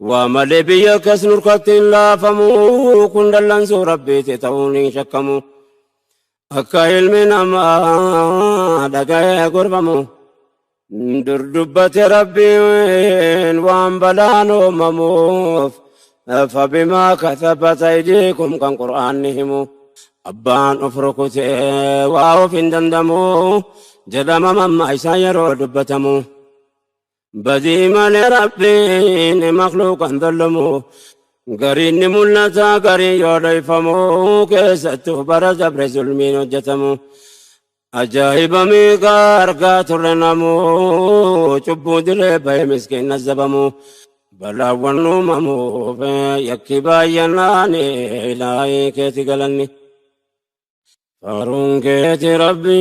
Waa malee biyya akkas nurkatti hin laafamu kun dallansuu rabbiiti ta'uun hin shakkamu. Akka ilmi namaa dhaga'ee gorfamu. Dur dubbate rabbiin waan balaan uumamuuf fabimaa kasabat aydiikum kan qur'aanni himu. Abbaan of rukutee waa of hin dandamu jedhama mamma isaa yeroo dubbatamu. Badii malee rabbiin makluuqan dollamu gariin ni mul'ata gariin yoo dhoyfamu keessattuu bara dabre zulmiin hojjetamu. Ajaa'iba meeqa argaa turre namu cubbuu dirree bahe miskiin nazzabamu. Balaawwan uumamuuf yakki baay'inaan ilaahii keeti galanni. Faaruun keeti rabbii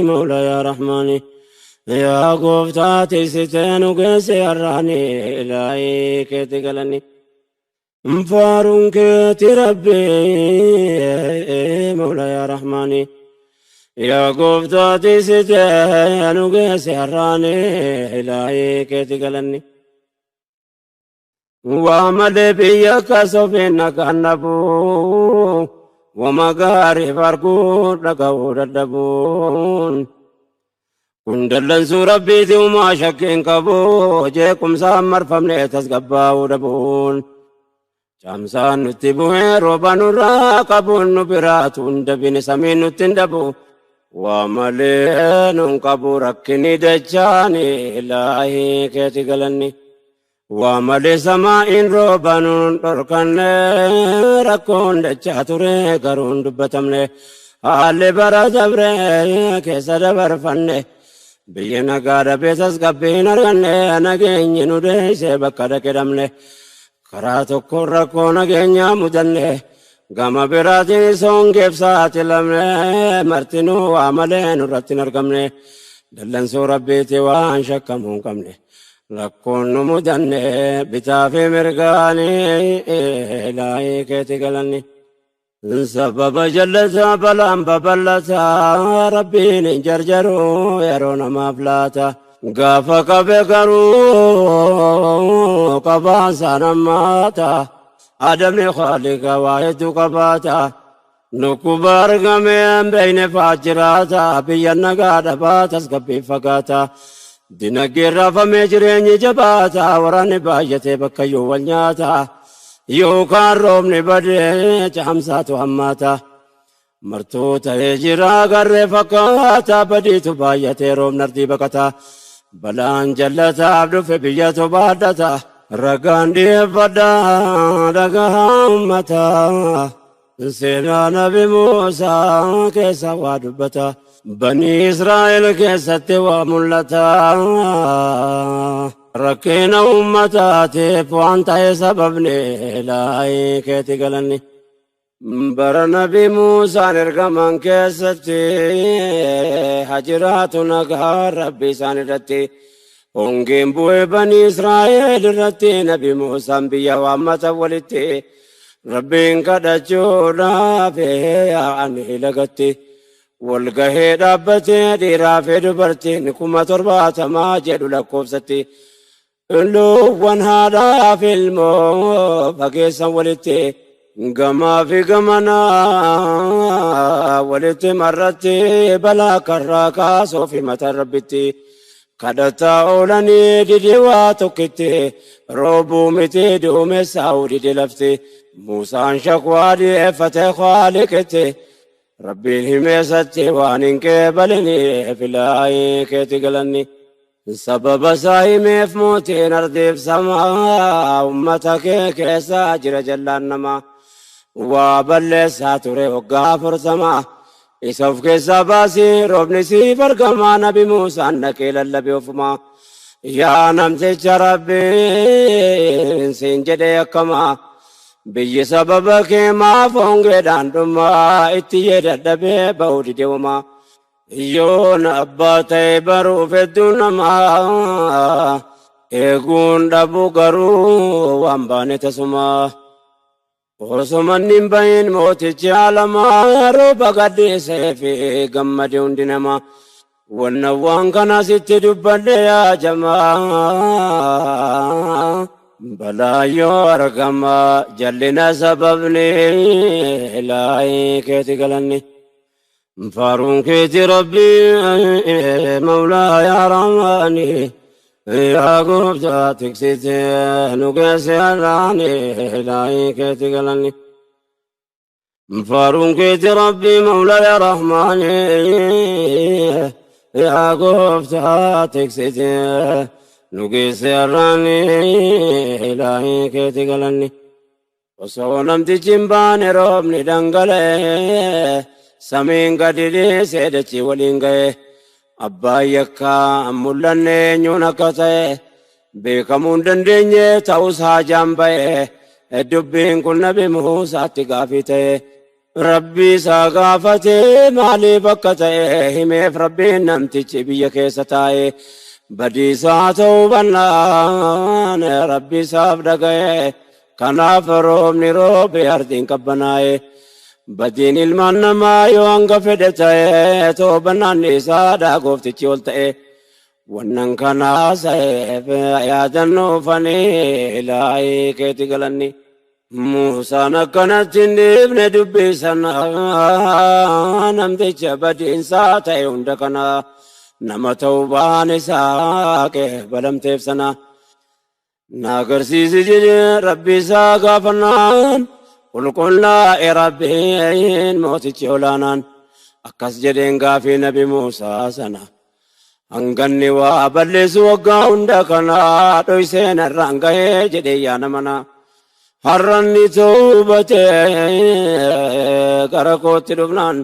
mawla yaa rahmaani. Yaa gooftaa tiksitee nu geesse har'aani ilaahii keeti galanni. Faaruun keeti rabbii mawla yaa rahmaani. Yaa gooftaa tiksitee nu geesse har'aani ilaahii keeti galanni. Waa malee biyya akkas ofiin nagaan dhabuu wama gaariif arguu dhaga'uu dadhabuun. Kun dallansuu rabbiiti uumaa shakkiin qabu jeequmsaan marfamnee tasgabbaa'uu dhabuun. Caamsaan nutti bu'ee rooba nurraa qabuun nu biraatu hin dabine samiin nutti hin dhabu. Waa malee nun qabu rakkinni dachaani ilaahii keeti galanni. Waa malee samaa'iin rooba nun dhorkanne rakkoon dachaa ture garuu hin dubbatamne. Haalli bara dabre keessa dabarfanne biyyi nagaa dhabee tasgabbii hin arganne nageenyi nu deessee bakka dhaqe dhabne. Karaa tokkoon rakkoo nageenyaa mudanne gama biraatiin hongeef saaxilamne martinuu waa malee nurratti hin argamne. Dallansuu rabbiiti waan shakkamuu hin qabne. Rakkoon nu mudanne bitaa fi mirgaanii ilaahii keeti galanni. Sababa jallataa balaan babal'ataa rabbiin hin jarjaru yeroo namaaf laata. Gaafa qabe garuu qabaansaa nammaata. Adamni khaliqa waa hedduu qabaata. Dhukkuba argamee hin beekne fa'aa jiraata. Biyya nagaa dhabaa tasgabbii fagaata. Dinagdeen raafamee jireenyi jabaata. Waraanni baay'atee bakkayyuu wal nyaata. Yookaan roobni badee caamsaatu hammaata. Martuu ta'ee jira garree fakkaata badiitu baay'atee roobni ardii baqata. Balaan jallataaf dhufe biyyatu baadhata. Ragaan dhiyeeffadha dhagaa uummataa. Seenaa Nabi Muusaa keessa waa dubbata. Bani Israa'el keessatti waa mul'ata. Rakkina uummataatiif waan ta'e sababni ilaahii keeti galanni. Bara Nabi Muusaan ergaman keessatti hajiraatu nagaa rabbi isaan irratti. Hongeen bu'ee bani Israa'el irratti Nabi Muusaan biyya waammata walitti. Rabbiin kadhachuudhaaf yaa'anii lagatti. Walgahee dhaabbatee dhiiraa fi dubartiin 70,000 jedhu lakkoofsatti. Luuwwan haadhaa fi ilmoo fageessan walitti. Gamaa fi gamanaa walitti marratti balaa karraa kaasuu fi mataa rabbitti. Kadhataa oolanii didee waa tokkitti roobuu miti duumessaa'uu dide lafti. Muusaan shakwaa dhiyeeffatee Khaaliqitti. Rabbiin himeessatti waan hin qeebaliniif ilaahii keeti galanni. Sababa isaa himeef mootiin ardiif samaa uummata kee keessa jira jallaan namaa. Waa balleessaa ture waggaa 40 isa of keessaa baasii roobni siif argamaa Nabi Muusaan dhaqee lallabe ofumaa. Yaa namticha rabbiin siin jedhee akkamaa biyyi sababa kee maaf hongeedhaan dhumaa itti yee dadhabee ba'uu dide homaa. Yoon abbaa ta'e baruuf hedduu namaa eeguun dhabu garuu waan baane tasumaa. Osuma inni hin bahin mootichi alamaa rooba gadhiisee fi gammade hundi namaa. Wanna waan kana sitti dubbadhe yaa jamaa balaa yoo argama jallina sababni ilaahii keeti galanni. Faaruun keeti Rabbii Mawlaa yaa Rahmaani yaa gooftaa tiksite nu geesse har'aani ilaahii keeti galanni. Faaruun keeti Rabbii Mawlaa yaa Rahmaani yaa gooftaa tiksite nu geesse har'aani ilaahii keeti galanni. Osoo namtichi hin baane roobni dhangala'ee samiin gadi dhiisee dachii waliin ga'e abbaan yakkaa mul'anne eenyuun akka ta'e beekamuu hin dandeenye ta'us haajaan ba'e dubbiin kun Nabi Muusaatti gaafii ta'e Rabbi isaa gaafate maaliif akka ta'e himeef Rabbiin namtichi biyya keessa taa'e badiisaa ta'uu bannaan Rabbi isaaf dhaga'e kanaaf roobni roobe ardiin qabbanaa'e. Badiin ilmaan namaa yoo hanga fedhe ta'e toobannaan isaadha gooftichi ol ta'e. Wannan kanaa sa'eef yaadannoofanii ilaahii keeti galanni. Muusaan akkanatti hin dhiifne dubbii sana namticha badiinsaa ta'e hunda kana nama ta'uu baan isaa balamteef sana. Na agarsiisi jedhee Rabbi isaa gaafannaan qulqullaa'e Rabbiin mootichi olaanaan akkas jedheen gaafii Nabi Muusaa sana. Hanganni waa balleessu waggaa hunda kana dhoyseen irraan gahee jedhee yaa mana. Har'anni toobatee gara kootti dhufnaan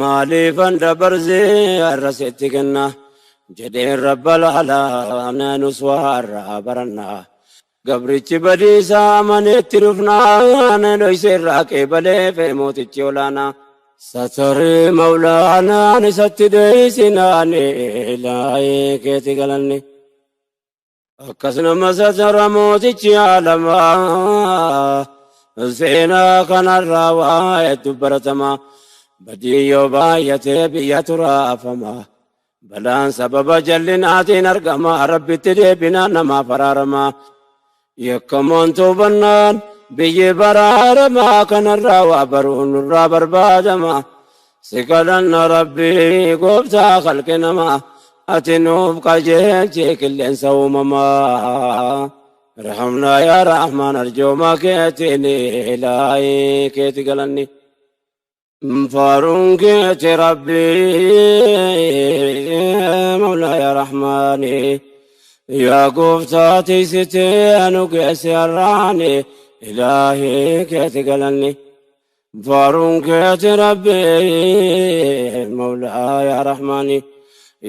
maaliifan dabarsee har'a sitti kenna jedheen Rabba laalaa nus waa irraa barannaa. Gabrichi badiisaa amaneetti dhufnaan dhoysee irraa qeebalee mootichi olaanaa. Sataree Mawlaanaan isatti dheessinaan ilaahii keeti galanni. Akkas nama satara mootichi aalamaa seenaa kanarraa waa hedduu baratama. Badii yoo baay'atee biyya turaafama. Balaan sababa jallinaatiin argama Rabbitti deebinaan namaaf araarama. Yakkamoon toobannaan biyyi baraaramaa kanarraa waa baruun nurraa barbaadama. Si kadhanna Rabbii gooftaa kalqi namaa ati nuuf qajeelchee qilleensa uumamaa. Irhamnaa yaa Rahmaan arjooma keetiin ilaahii keeti galanni. Faaruun keeti Rabbii Mawlaa yaa Rahmaani. Yaa gooftaa tiksitee nu geesse har'aani ilaahii keeti galanni. Faaruun keeti Rabbii Mawlaa yaa Rahmaani.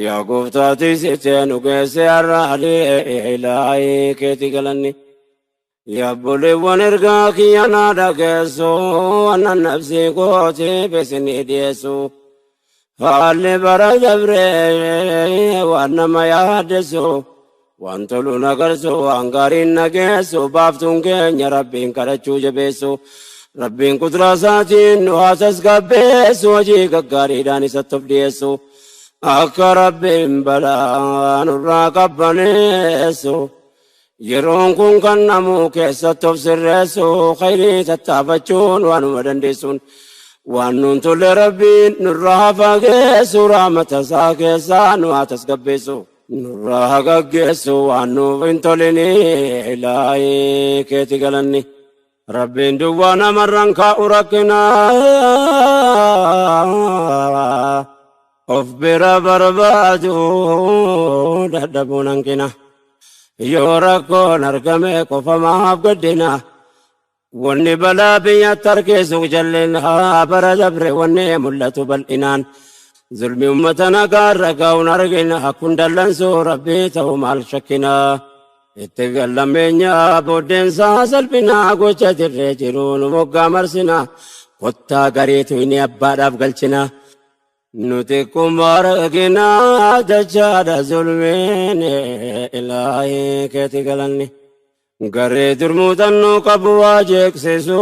Yaa gooftaa tiksitee nu geesse har'aani ilaahii keeti galanni. Yaa obboleewwan ergaa kiyya naa dhageessu wannan nafsii kootiif isinii dhiyeessu. Haalli bara dabree waan nama yaaddessu waan tolu nagarsu waan gaariin nageessu baaftuun keenya Rabbiin kadhachuu jabeessu. Rabbiin kuduraa isaatiin nu haa tasgabbeessu hojii gaggaariidhaan isatti of dhiyeessu. Akka Rabbiin balaa nurraa qabbaneessu. Yeroon kun kan namuu keessatti of sirreessu khayrii tattaafachuun waanuma dandeessuun. Waan nuun tolle Rabbiin nurraa haa fageessu rahmata isaa keessaa nu haa tasgabbeessu. Nurraa haa gaggeessu waan nuuf hin tolini ilaahii keeti galanni. Rabbiin duwwaa namarraan kaa'u rakkina. Of bira barbaadu dadhabuun hanqina. Yoo rakkoon argame qofa maaf gaddina. Wanni balaa biyyatti harkisu jallina bara dabre wanni mul'atu bal'inaan. Zulmi uummata nagaarra ga'uun argina kun dallansuu Rabbii ta'u maal shakkina. Itti gallameenya booddeensaa salphina gocha dirree jiru nu moggaa marsina. Kottaa gareetu inni abbaadhaaf galchina. Nuti kuma argina dachaadha zulmiin ilaahii keeti galanni. Garee durmuutannoo qabu waa jeeqsisu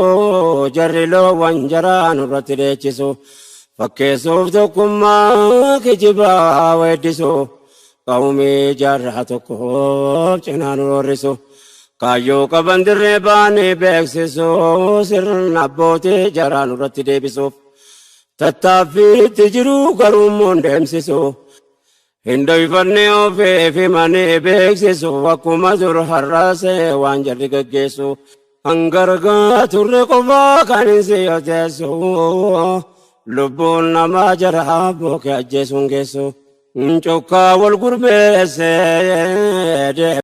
jarri loowwan jaraa nurratti dheechisu. Fakkeessuuf tokkummaa kijibaa weeddisu. Qawmii jaarraa tokkoof cinaa nu roorrisu. Kaayyoo qaban dirree baanii beeksisu. Sirna abbootii jaraa nurratti deebisuuf. Tattaaffiitti jiru garuu immoo hin deemsisu. Hin dhoyfanne ofiif himanii beeksisu. Akkuma dur har'aasee waan jarri gaggeessu. Hangargaa turre qofaa kan hin siyoteessu. Lubbuun namaa jaraa bookee ajjeesuun geessu. Cokkaa wal gurmeessee.